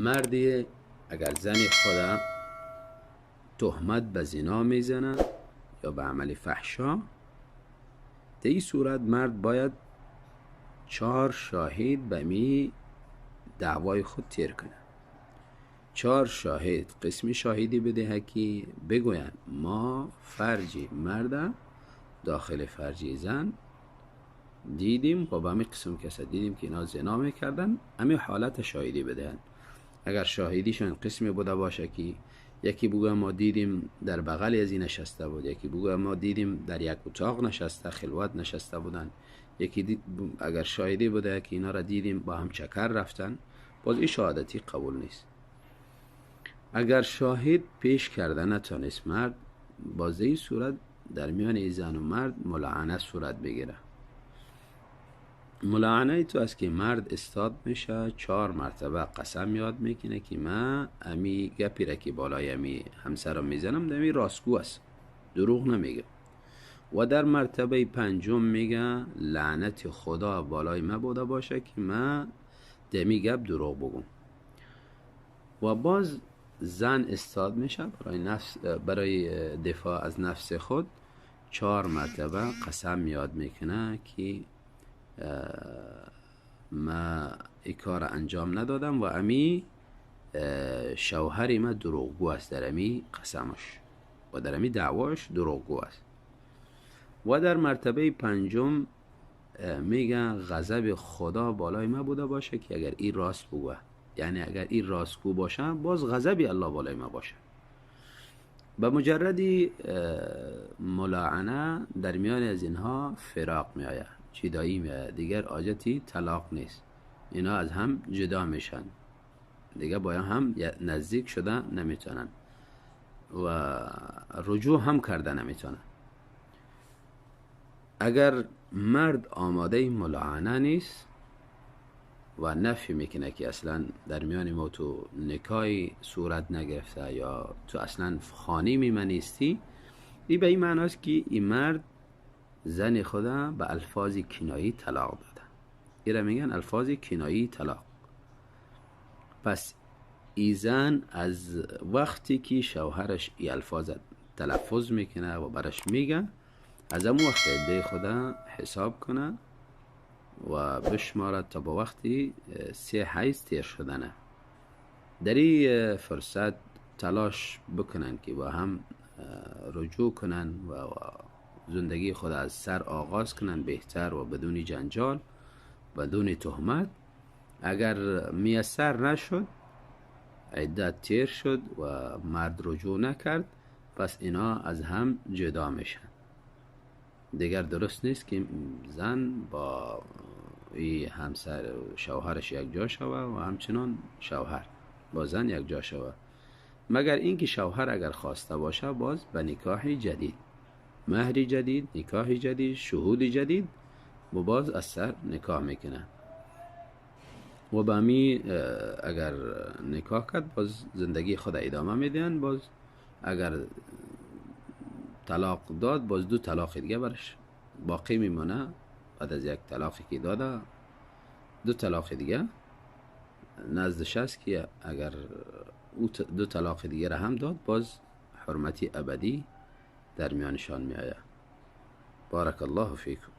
مردی اگر زن خود تهمت به زنا میزنه یا به عمل فحشا، در این صورت مرد باید 4 شاهد به می دعوای خود تیر کنه. 4 شاهد قسمی شاهدی بده که بگوین ما فرجی مرد داخل فرجی زن دیدیم و به همین قسم کسا دیدیم که اینا زنا میکردن، همین حالت شاهدی بدهن. اگر شاهدیشون قسمی بوده باشه که یکی بگه ما دیدیم در بغل از این نشسته بود، یکی بگه ما دیدیم در یک اتاق نشسته، خلوت نشسته بودن، یکی اگر شاهدی بوده که اینا را دیدیم با هم چکر رفتن، باز این شهادتی قبول نیست. اگر شاهد پیش کرده نتانست مرد، باز این صورت در میان زن و مرد ملعنه صورت بگیره. ملعنه تو است که مرد استاد میشه، 4 مرتبه قسم یاد میکنه که من امی گپی را که بالای امی همسرم میزنم دمی راستگو است، دروغ نمیگه. و در مرتبه 5 میگه لعنت خدا بالای من بوده باشه که من دمی گپ دروغ بگم. و باز زن استاد میشه برای دفاع از نفس خود 4 مرتبه قسم یاد میکنه که ما این کار انجام ندادم و امی شوهری ما دروغگو است در امی قسمش و در امی دعواش دروغگو است. و در مرتبه 5 میگه غضب خدا بالای ما بوده باشه که اگر این راست بگه، یعنی اگر این راستگو باشه باز غضب الله بالای ما باشه. به مجردی ملاعنه در میان از اینها فراق می آید، جدایی می آید، دیگر حاجتی طلاق نیست، اینا از هم جدا میشن، دیگه باید هم نزدیک شده نمیتونن و رجوع هم کرده نمیتونن. اگر مرد آماده ملاعنه نیست و نفی میکنه که اصلا در میان ما تو نکاحی صورت نگرفته یا تو اصلا خانه من نیستی، این به این معناست که این مرد زن خدا به الفاظ کنایی طلاق داده. این را میگن الفاظ کنایی طلاق. پس ای زن از وقتی که شوهرش ای الفاظ تلفظ میکنه و برش میگه، از اون وقت عده خدا حساب کنه و بشمارد تا با وقتی 3 حیض تیر شدنه. در این فرصت تلاش بکنن که با هم رجوع کنن و زندگی خود از سر آغاز کنن بهتر و بدون جنجال، بدون تهمت. اگر میسر نشد، عدت تیر شد و مرد رجوع نکرد، پس اینا از هم جدا میشن. دیگر درست نیست که زن با ای همسر شوهرش یک جا شوه و همچنان شوهر با زن یک جا شوه، مگر اینکه شوهر اگر خواسته باشه باز به نکاح جدید، مهر جدید، نکاح جدید، شهود جدید و باز از سر نکاح میکنه و با می اگر نکاح کرد باز زندگی خود ادامه میدن. باز اگر طلاق داد باز 2 طلاق دیگه برش باقی میمونه. بعد از یک طلاقی که داده 2 طلاق دیگه نزدش است که اگر او 2 طلاق دیگه را هم داد باز حرمتی ابدی در میانشان می آید. بارک الله فیکم.